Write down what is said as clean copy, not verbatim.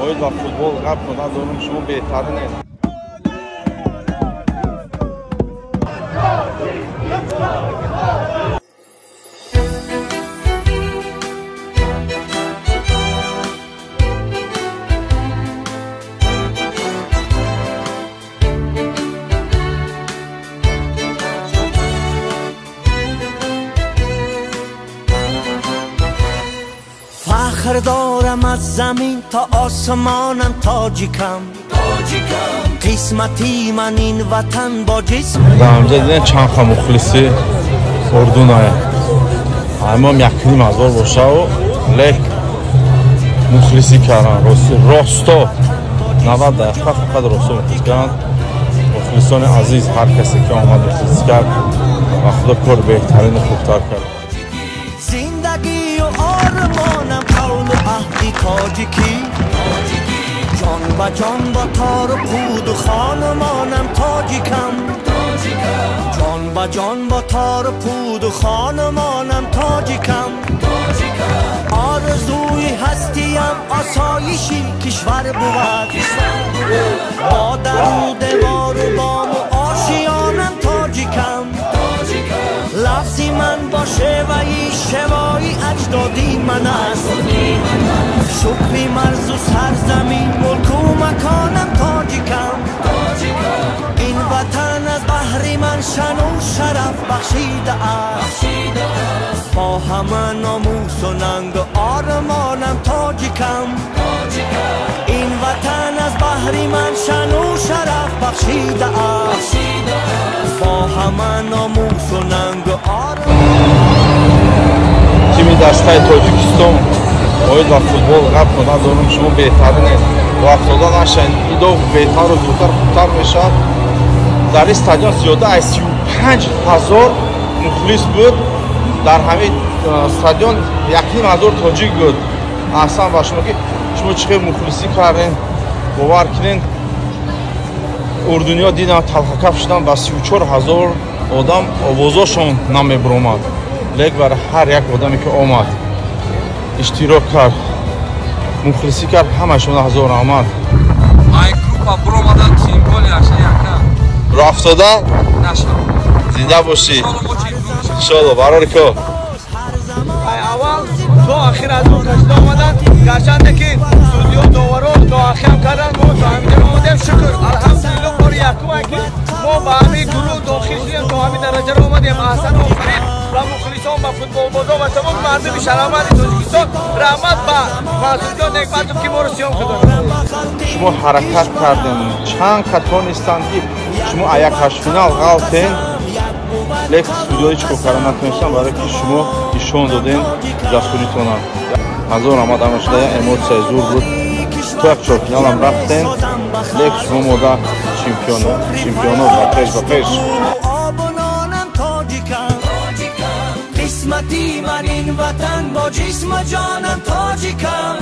Оид ба футбол гап надорам, шумо беҳтаринед. فخر دارم از زمین تا آسمانم تاجیکم، قسمتی من این وطن با جسم. در دیدن چند خا مخلصی اردن آید همه هم 1.5 هزار باشه و لک مخلصی کردن راستا 90 دقیقه فقط راستا مخلص کردن. مخلصان عزیز، هر کسی که آمد مخلصی کرد و خدا کار بهترین و خوبتر کرد. زندگی و آرمانم قول و عهدی تاجیکی، جان با جان با تار و پود و خانمانم تاجیکم، جان با جان با تار و پود و خانمانم تاجیکم. آرزوی هستیم آسایشی کشور بود، با در و دیوار و بام و آشیانم تاجیکم. لفظی من با شوایی شوایی اجدادی من است، شکری مرز و سرزمین ملک و مکانم تاجیکم. این وطن از بهر من شن و شرف بخشیده است، با همه ناموس و ننگ و آرمانم تاجیکم. این وطن از بهر من شن و شرف بخشیده است، با همه ناموس و ننگ و آرمان. تیم دسته تاجیکستان оид ба футбол гап надорам, шумо беҳтаринед. Рафтода нашавед, идо беҳтару зудтар хубтар мешавад. Дар ин стадион зиёда аз 35 ҳазор мухлис буд. Дар ҳамин стадион 1.5 ҳазор тоҷик буд. Аҳсан ба шумо ки шумо чӣ хел мухлисӣ кардем, бовар кунед. Урдуниҳо дидам талхакаф шудан, ба 34 ҳазор одам овозошон намебуромад. Лек бар ҳар як одаме ки омад иштирок кард, мухлисӣ кард, ҳамашон ҳазор раҳмат. Ай группа буромадан чемпиони аша яка. Рафтода? Наша. Зинда бошӣ. Иншоалло барори кор. Ай аввал то охир аз мо кашида омадан, гарчанде ки судиё доваро то охирам кардан, мо то ҳаминҷо омадем. Шукр, алҳамдулилло, бори якум ки мо ба ҳамин гурӯҳ дохил шудем, то ҳамин дараҷаро омадем. Аҳсан, офарин ба мухлисон, ба футболбозон ва тамоми мардуми шарафманди Тоҷикистон. Раҳмат ба Мансурҷон Некматов ки моро сиём карданд. Шумо ҳаракат кардем, чанд ка тонистанд ки шумо як ҳаштфинал ғалтен, лек судиёи чӣ кор карда натонистанд, барое ки шумо нишон додем ҷасуритона. Ҳазор раҳмат, ама шуда як эмоцияи зур буд. То як чорфиналам рафтем, лек шумо мода чемпионо ба пеш ба пеш. قسمتی من این وطن با جسم و جانم تاجیکم.